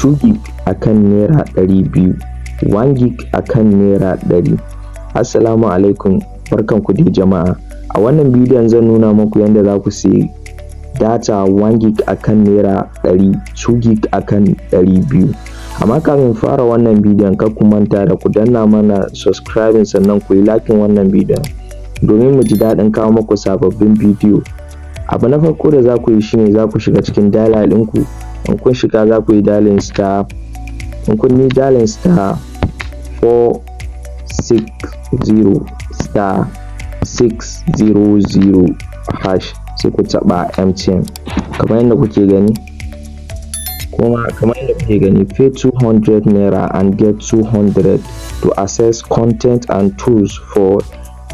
2 gig akan ₦200, 1 gig akan ₦100. Assalamu alaikum, barkanku dai jama'a. A wannan bidiyon zan nuna muku yadda za ku sayi data 1 gig akan ₦100, 2 gig akan 200. Amma kafin fara wannan bidiyon, kar ku manta da ku danna mana subscribing, sannan ku yi liking wannan bidiyon domin mu ji daɗin kawo muku sababbin bidiyo. Abu na farko da za ku yi shine za ku shiga cikin dialer ɗinku. In kun shiga, za ku yi dialing star. In kun yi dialing *460*600#, sai ku taɓa MTN kamar yadda kuke gani. Kuma kamar yadda kuke gani, pay 200 naira and get 200 to access content and tools for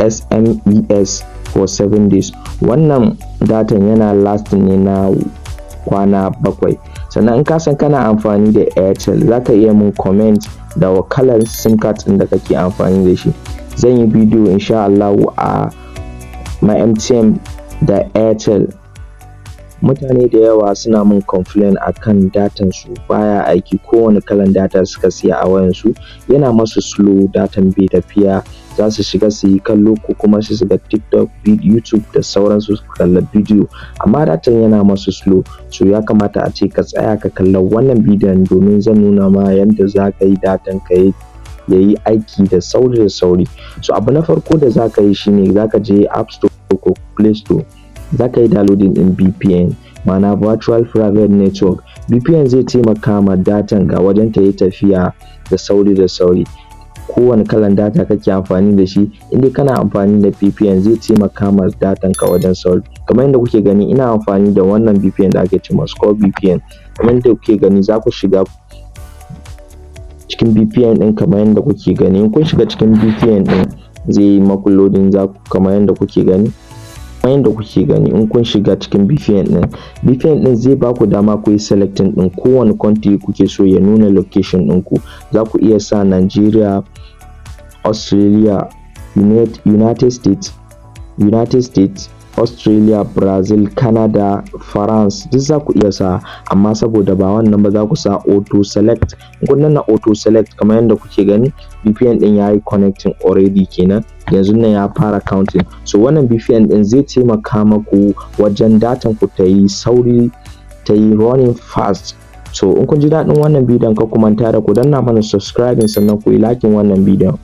SMEs for 7 days. Wannan datan yana lasting ne na kwana 7. Sannan in ka san kana amfani da Airtel, za ka iya mun comment da kalar SIM card ɗin da kake amfani da shi. Zan yi bidiyo insha Allahu a ma MTN da Airtel. Mutane da yawa suna mun complain akan datan su baya aiki. Kowane kalan data suka siya a wayan su, yana masu slow, datan bai tafiya. Za su shiga su yi kallo ko kuma su shiga TikTok, YouTube da sauransu su kalla bidiyo, amma datan yana masu slow. So ya kamata a ce ka tsaya ka kalla wannan bidiyon domin zan nuna ma yanda za ka yi datan ka ya yi aiki da sauri da sauri. So abu na farko da za ka yi shine za ka je App Store ko Play Store, za ka yi downloading ɗin VPN, ma'ana virtual private network. VPN zai taimaka ma datan ka wajen ta yi tafiya da sauri da sauri. Kowane kalan data kake amfani da shi, in dai kana amfani da VPN, zai taimaka ma datan ka wajen sauri. Kamar yadda kuke gani, ina amfani da wannan VPN da ake cewa Score VPN. Kamar yadda kuke gani, za ku shiga cikin VPN ɗin kamar yadda kuke gani. In kun shiga cikin VPN ɗin, zai yi maku loading. Za ku kamar yadda kuke gani, kamar yadda kuke gani, in kun shiga cikin VPN ɗin, VPN ɗin zai baku dama ku yi selecting ɗin kowane country kuke so ya nuna location ɗinku. Za ku iya sa Nigeria, Australia, United States, Australia, Brazil, Canada, France, duk za ku iya sa. Amma saboda ba wannan ba, za ku sa auto select. In kun danna auto select, kamar yadda kuke gani, VPN ɗin ya yi connecting already kenan. Yanzu nan ya fara counting. So wannan VPN ɗin zai taimaka maku wajen datan ku ta yi sauri, ta yi running fast. So in kun ji daɗin wannan bidiyon, kar ku manta da ku danna mana subscribing, sannan ku yi liking wannan bidiyon.